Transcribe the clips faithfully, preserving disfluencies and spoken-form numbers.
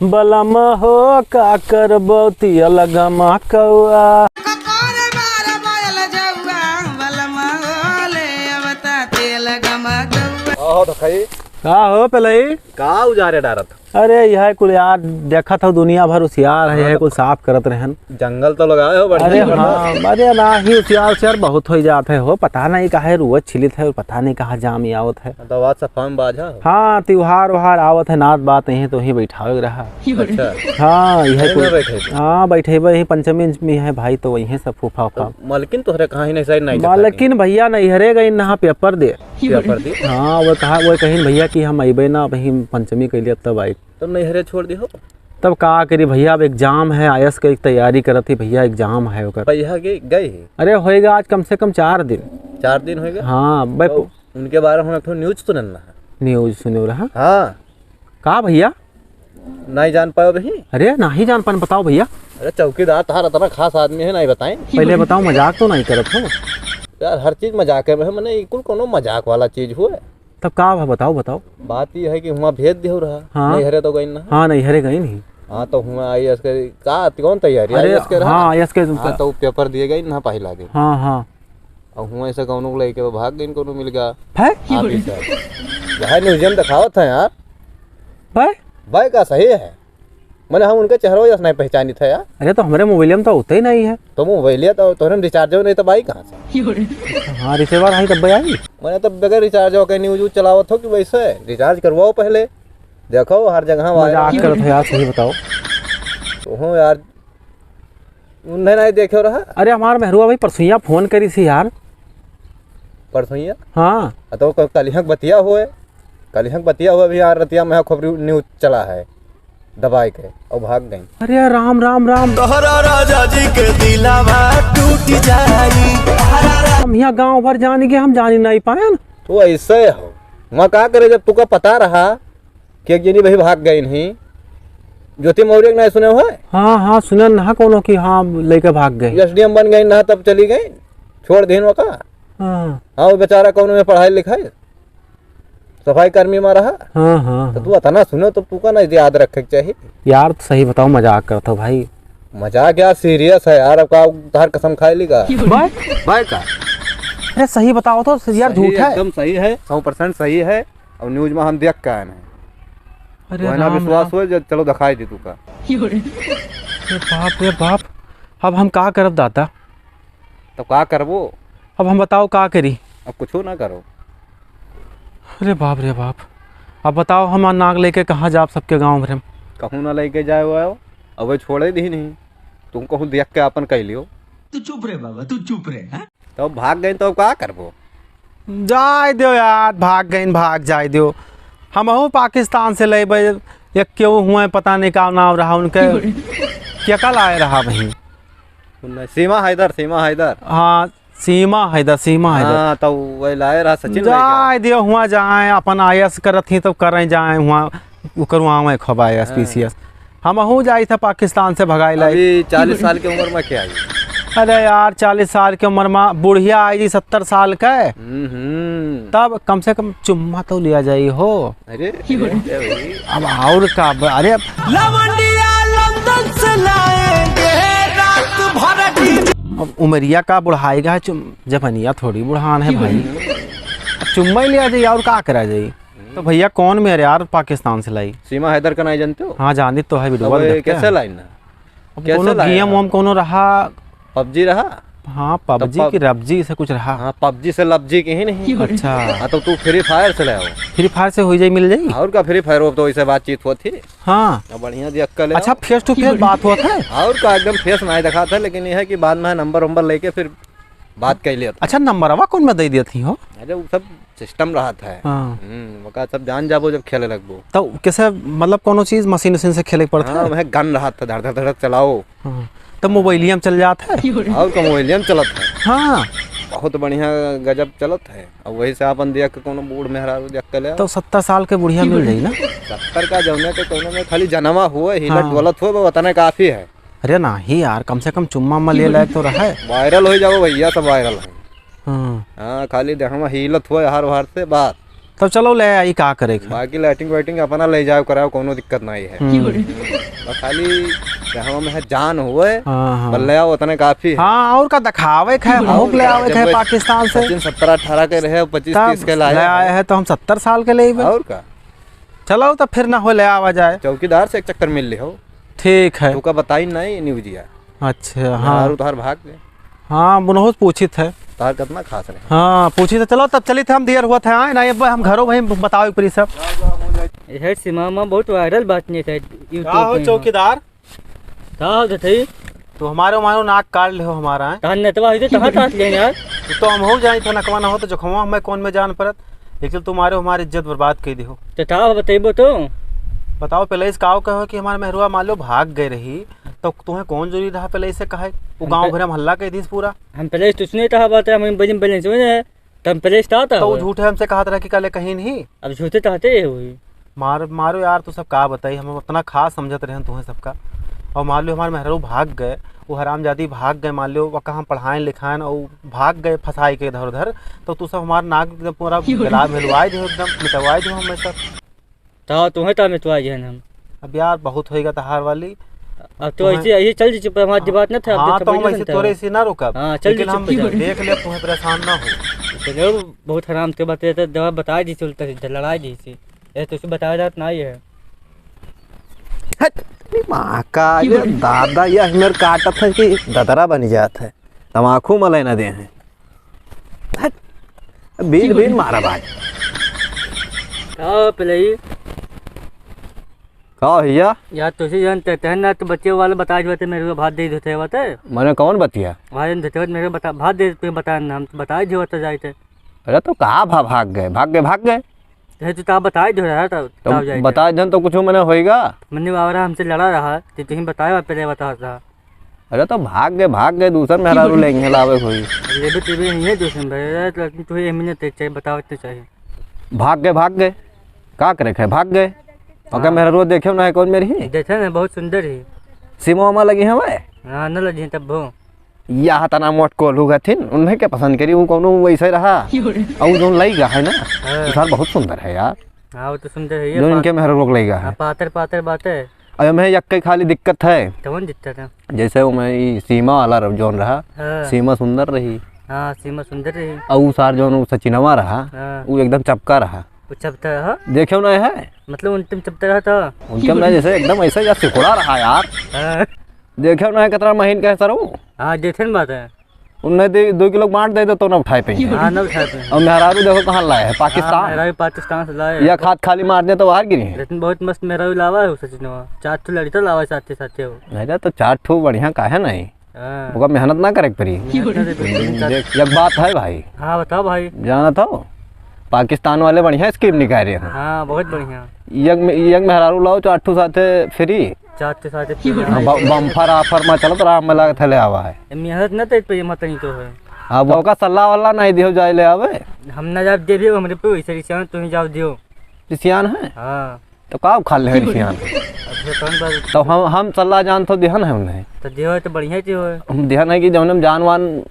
बलम हो का करबो तेल गमा कौआ। कपारे बार बायल जौआ, बलम हो ले अवता तेल गमा कौआ। का हो धोखाई? का हो पलई? का उजारे डारत? अरे यह कुल यार, देखत हो दुनिया भर उसियार है, हाँ, यह तो कुल साफ करत रहन। जंगल तो लगाए हो बढ़िया अरे बढ़िया। हाँ, अरे ना ही उसियार उसियार बहुत हो जात है हो, पता नहीं काहे रुआ छिलित है, पता नहीं कहाँ जाम आवत है। तो बात सफा में बाझा हो। हाँ, त्योहार वहार आवत है, नात बात यहीं तो ही बैठावे रहा। अच्छा। हाँ, यह यहीं कुल ना बैठे थे? हाँ, बैठे बा, यही पंचमी उंचमी है भाई, तो वहीं सब फूफा उफा। तो मालकिन तोहरे कहाँ ही नहीं, साइड नहीं दिखा मालकिन भैया नैहरे गई नहा पेपर दे। पेपर दे? हाँ, वो कहा, वो कहीं भैया कि हम अइबे ना, वहीं पंचमी के लिए, अब तब आई। तो नैहरे छोड़ दी हो? तब का करी भैया, अब एग्जाम है, आयस के एक तैयारी करत ही भैया, एग्जाम है ओकर। भैया के गए ही? अरे होएगा आज कम से कम चार दिन। चार दिन होएगा? हाँ, बे तो पु- उनके बारे में हम एक ठो न्यूज सुनन ना है। न्यूज सुने रहा? हाँ। का भैया? नहीं जान पाए भाई? अरे नहीं जान पान, बताओ भैया। अरे चौकीदार तहार इतना खास आदमी है, नहीं बताएं? पहले बताओ, मजाक तो नहीं करत हो? यार हर चीज मजाक है, मैंने ई कुल कोनो मजाक वाला चीज हुआ है। तब का भा, बताओ, बताओ। बात ये है कि हुआं भेज दियो रहा, हाँ। नैहरे तो गई ना। हाँ, नैहरे गई नहीं। हाँ, तो हुआं आईएएस के का, कौन तैयारी? अरे, आईएएस के रहा? हाँ, आईएएस के हाँ, तो पेपर दिए गई ना पहला दिन। हाँ, हाँ। और हुआं ऐसे कौनो को लेके वो भाग गई, कौनो मिल गया। है? ऑफिसर। यह न्यूजियम दिखावत है यार। भाई? भाई का सही है। मैंने हम उनका चेहरा जैसे नहीं पहचानी था यार। अरे, तो हमारे मोबाइल में तो होते ही नहीं है। तो मोबाइल तो तोहरे में रिचार्ज हो नहीं तो बाई कहाँ से? हाँ, रिचार्ज है तब आई। मैंने तो बगैर रिचार्ज हो के न्यूज चलावत हो कि वैसे रिचार्ज करवाओ पहले। देखो, हर जगह वायरल। मजाक करत हो यार, सही बताओ। तो हो यार, उन्हें नहीं देखे रहा। अरे, हमार मेहरुआ भाई परसुइया फोन करी सी यार। परसुइया? हाँ। आ, तो क-, कलिहक बतिया हुए, कलिहक बतिया हुए भी यार, रतिया में खूब न्यूज चला है। दबाए के और भाग गई। अरे राम, राम, राम। तोहरा राजा जी के दिलावा टूट जाई। हम यहाँ गांव भर जानी के हम जानी नहीं पाएन। तो ऐसे हो, वहाँ का करे जब तुका पता रहा कि एक जनी भाई भाग गई नहीं, ज्योति मौर्य के नहीं सुने हो? हाँ, हाँ, सुने ना कोनो कि हाँ, लेके भाग गई। एसडीएम बन गई ना, तब चली गई, छोड़ दीन वका। हाँ। हाँ, वो बेचारा कौन में पढ़ाई लिखाई, सफाई कर्मी में रहा। हाँ, हाँ, तो हाँ। तू अतना सुनो तो तू का ना याद रखे के चाहिए। यार, तो सही बताओ, मजाक करत हो भाई। मजाक यार, सीरियस है यार। अब का तार कसम खाए ली का? भाई? भाई का? अरे, सही बताओ तो यार, सही, झूठ है? एकदम सही है, सौ परसेंट सही है। और न्यूज में हम देख के आए हैं। अरे वह ना राम, विश्वास राम। हो, जब चलो दिखाई दे तू का। अरे बाप रे बाप, अब हम का करब दादा? तो का करबो? अब हम बताओ का करी? अब कुछो ना करो। अरे बाप रे बाप, अब बताओ हम नाक लेके कहाँ जाब सबके गाँव भरे में? कहूँ ना लेके जाए हुआ हो, अब वह छोड़े दी नहीं, तुम कहूँ देख के अपन कह लियो। तू चुप रे बाबा, तू चुप रे, हाँ? तो भाग गई तो अब का करबो? जाए दो यार, भाग गई, भाग जाए दो। हमहू पाकिस्तान से लेबे, एक केहू हुए, पता नहीं का नाम रहा उनके, केका लाए रहा वहीं। उन्हें सीमा हैदर, सीमा हैदर। हाँ, सीमा हैदर, सीमा हैदर। हाँ, तो वही लाए रहा सचिन लइका। जाए दियो, हुआं जाए, अपन आयस करत ही तो करें जाए, हुआं ओकर हुआं में खबाए हाँ। एसपीसीएस। हमहू जाई था पाकिस्तान से भगाए लाई। अभी चालीस साल के उम्र में क्या आई? अरे यार, चालीस साल के उम्र में बुढ़िया आई जी सत्तर साल के। हम्म, हम्म। तब कम से कम चुम्मा तो लिया जाई हो। अरे, अरे, अरे भाई। अब और का ब-, अरे अब लवंडिया लंदन से लाएंगे रात भर डीजे। अब उमरिया का बुढ़ाएगा है, चुम-, जपनिया थोड़ी बुढ़ान है भाई। अब चुम्मा ही लिया जाई और का करा जाई? तो भैया कौन मेरे यार पाकिस्तान से लाई? सीमा हैदर का नहीं जानते हो? हाँ, जानित तो है, वीडियो अब वाला ये देखते कैसे हैं। लाइन है? अब कैसे कोनो लाया? गेम वोम कोनो रहा? पबजी रहा? हाँ, तो पबजी पब- की रबजी से कुछ रहा। हाँ, पबजी से लबजी के ही नहीं। अच्छा। हाँ, तो तू फ्री फायर से ले आओ। फ्री फायर से हो जाई, मिल जाई? और का फ्री फायर हो तो ऐसे बातचीत होत ही। हाँ। अब बढ़िया जी अक्कल है। अच्छा, फेस टू फेस बात होत है? और का एकदम फेस नहीं दिखाता, लेकिन यह है कि बाद में नंबर वंबर लेके फिर बात कर लिया था। अच्छा, नंबरवा कौन में दे दिया थी हो? अरे, वो सब सिस्टम रहत है। हाँ। हम्म, ओका सब जान जाबो जब खेले लगबो। तो कैसे, मतलब, कोनो चीज मशीन उशीन से खेले के पड़त हाँ, है? वह गन रहत है, धड़ धड़ धड़ चलाओ। हाँ। तब मोबाइलिया में चल जात है? और का मोबाइलिया में चलत है। हाँ। बहुत बढ़िया गजब चलत है। और वही से अपन देख के कोनो बूढ़ मेहरारू देख के ले आओ। तो सत्तर साल के बुढ़िया मिल जाई ना? सत्तर का जौने के कोनो में खाली जनमा हुए, हिलत हाँ। डोलत हुए, वो उतना काफी है। अरे नाही यार, कम से कम चुम्मा उम्मा ले लायक तो रहे। वायरल हो जाओ भैया, सब वायरल है। हाँ। हाँ, खाली देहवा हिलत हुए हार वार से बात। तब चलो ले आई, का करे के। बाकी lighting वाइटिंग अपना ले जाओ, कराओ, कोनो दिक्कत नहीं है। हम्म। बस खाली जहाँ में है जान हुए, हाँ, हाँ। बस ले आओ, उतने काफी है। हाँ, और का दिखावे के है, और भोग ले का, आवे के जब है वो पाकिस्तान से। सचिन सत्रह अठारह के रहे, पच्चीस तब तीस के लाए ले आए हैं। हैं तो हम सत्तर साल के ले आइबे। और का? चलो तो फिर ना हो, ले आवा जाए। चौकीदार से एक चक्कर मिल लिहो। ठीक है। तोका बताई नहीं न्यूजिया। अच्छा, हाँ। मेहरारू तोहार भाग गए। हाँ, बुनहुस पूछित है। तोहार कितना खास रहे। हाँ, पूछित है। चलो तब चलित है, हम देर हुआ था, आए ना, अब हम घरों वहीं बताओ एक परी सब। ये सीमा में बहुत वायरल बात नहीं था YouTube का हो पे। चौकीदार? का हो गथई? तो हमारे मानो नाक काट ले हो हमारा, हैं? तहार नेतवा होई तो तहार काट लें यार। तो, तो हम हो जाई तो नकवा ना हो तो जोखमवा हमें कौन में जान परत। लेकिन तुम्हारे हमारी इज्जत बर्बाद कर दी हो। तो का हो बतइबो तो? बताओ पहले इस काव कहो कि हमारे मेहरुआ मान लो भाग गए रही, तो तुम्हें कौन जरूरी रहा पहले इसे कहे? वो हम गाँव पे- भरे में हल्ला कर दीस पूरा। हम पहले से तो सुने रहा बात है, हम बजन बैलेंस हो जाए। तब पहले से था तो वो वो। झूठे हमसे कहत रहा कि काले कहीं नहीं। अब झूठे तो हते ही हुई। मार-, मारो यार, तू सब का बताई, हम उतना खास समझत रहे तुम्हें सबका। और मान लो हमारे मेहरारू भाग गए, वो हरामजादी भाग गए, मान लो वो कहाँ पढ़ाएं लिखाएं और भाग गए फंसाई के इधर उधर, तो तू सब हमार नाक एकदम पूरा गला भेलवाई दे, एकदम मिटवाई दे हमें सब। तो तुम्हें तो मिटवाई है हम। अब यार, बहुत होएगा तहार वाली। अब तो तुम्हें ऐसे, ऐसे चल जी चुप, हमारी बात न था, अब हाँ, तो तो हम वही ऐसे सुनते तोरे हैं। ऐसे ना रुकब। हाँ, चल लेकिन जी हम चुप। देख ले, तुम्हें परेशान ना हो। तो जो बहुत हराम के बात है, तो दवा बता दी, चलता सीधा लड़ाई दी सी। ये तो उसे बताया जात नहीं है। हट, तेरी माँ का, ये दादा, ये हमें काटत है कि ददरा बन जात है। तमाकू मले न दे हैं। हट, बीन, बीन मारा भाई। का हो, पलई? का हो भैया? यार, तुझे जान ते, तेहन ना तो बच्चे वाले बता जो ते मेरे को भात दे देते होते। मैंने कौन बतिया? भाई, हम देते होते मेरे को बता, भात दे, तुझे बता ना, हम तो बता जो होते जाए थे। अरे, तो कहाँ भा-, भाग गए? भाग गए, भाग गए। ये तो आप बताए जो रहा था, तो बताओ जाए थे। बता देन तो कुछ मैंने होएगा। मन्नी बाबरा हमसे लड़ा रहा, तो तुझे बताया, पहले बता रहा। अरे तो भाग गए, भाग गए, दूसर मेहरारू लेंगे, लावे कोई। लेबे तेबे नहीं है दूसर में, अरे तो तू ये महीने ते चाहिए, बताओ तो चाहिए। भाग गए, भाग गए, का करे खाए, भाग गए। ओके, हाँ। मेहरारू देखे ना है कौन मेरी ही? देखे ना, बहुत सुंदर ही। सीमा उमा लगी है वह? हाँ, न लगी तब वो। यह तना मोट कोल्हू हथिन, उन्हें के पसंद करी, वो कौनो वैसे रहा। और जो लई गा है ना, हाँ। वो सार बहुत सुंदर है यार। हाँ, वो तो सुंदर है, ये जो पा-, इनके मेहरारू लई गा है। हाँ, पातर पातर बात है। अब हमें यक्के खाली दिक्कत है। कौन दिक्कत है? जैसे वो मैं ई सीमा वाला रह-, जौन रहा, हाँ। सीमा सुंदर रही। हाँ, सीमा सुंदर रही। और ऊ सार जौन ऊ सचिनवा रहा, हाँ। ऊ एकदम चपका रहा। वो चपका रहा? देखे ना है? मतलब उन तुम चपका रहा था? उनके में जैसे एकदम ऐसा या सिकुड़ा रहा यार। हाँ। देखे ना है कितना महीन का है सर वो? हाँ, देखे न बात है। उन्हें दे, दो किलो बांट दे दे तो ना उठाए पे। हाँ, ना उठाए पे। और मेहरारू देखो कहाँ लाए है, पाकिस्तान। हाँ, मेहरारू पाकिस्तान से लाए। या खात खाली मार दे तो बाहर गिरी है। लेकिन बहुत मस्त मेहरारू लावा है वो सचिनवा। चार ठो लड़का लावा है साथे साथे वो। अरे तो चार ठो बढ़िया काहे नहीं? हाँ। ओका मेहनत ना करे के पड़ी। मेहनत ना करे के पड़ी। देख, एक बात है भाई। हाँ, बताओ भाई। जानत हो? पाकिस्तान वाले बढ़िया scheme निकाल रहे हैं। हाँ, बहुत बढ़िया। एक में-, एक मेहरारू लाओ, चार ठो साथे free। चार ठो साथे free। हाँ, ब-, bumper offer में चलत रहा, हमें लागत है ले आवा है। ए, मेहनत ना तो पे मत नहीं तो है। हाँ, वो का सलाह वाला नहीं दियो जाए ले आवे। हम ना जब देबे हमरे पे वैसे रिसियान तुम जाओ दियो। रिसियान है? हाँ। तो का उखाड़ ले रिसियान? अब ये कौन बात? तो हम, हम सलाह जान तो देहन है उन्हें। तो दियो तो बढ़िया चीज हो। हम देहन है कि जौन हम जान वान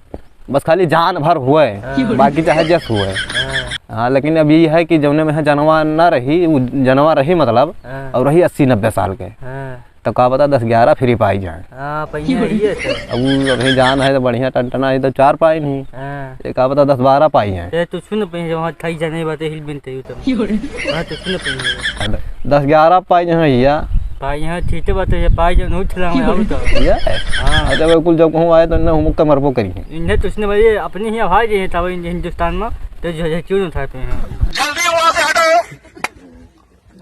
बस खाली जान भर हुए, हाँ। बाकी चाहे जस हुए। हाँ। हाँ, लेकिन अब ये है कि जौने में है जनवा ना रही, वो जनवा रही मतलब, हाँ। और रही अस्सी नब्बे साल के। हाँ। तो का पता दस ग्यारह free पाई जाए। हाँ, पहिया ही है तो। अब वो अभी जान है तो बढ़िया टनटना है तो चार पाई नहीं। हाँ। ये का पता दस बारह पाई जाए। ये तो सुन पहिया जब वहाँ खाई जाने बात है, हिल बिनते ही तो। हाँ, तो सुन पहिया। दस ग्यारह पाई जाए भैया। पाई यहाँ ठीक है बात है, पाई जाए, नहीं उठला हूँ, आओ तो। ये है? हाँ। अच्छा, बिल्कुल जब कहूँ आए तो इन्हें हुमुक के मरबो करी। इन्हें तो उसने भाई अपने ही आवाज है, तब हिंदुस्तान में तो जो है क्यों नहीं उठाते हैं।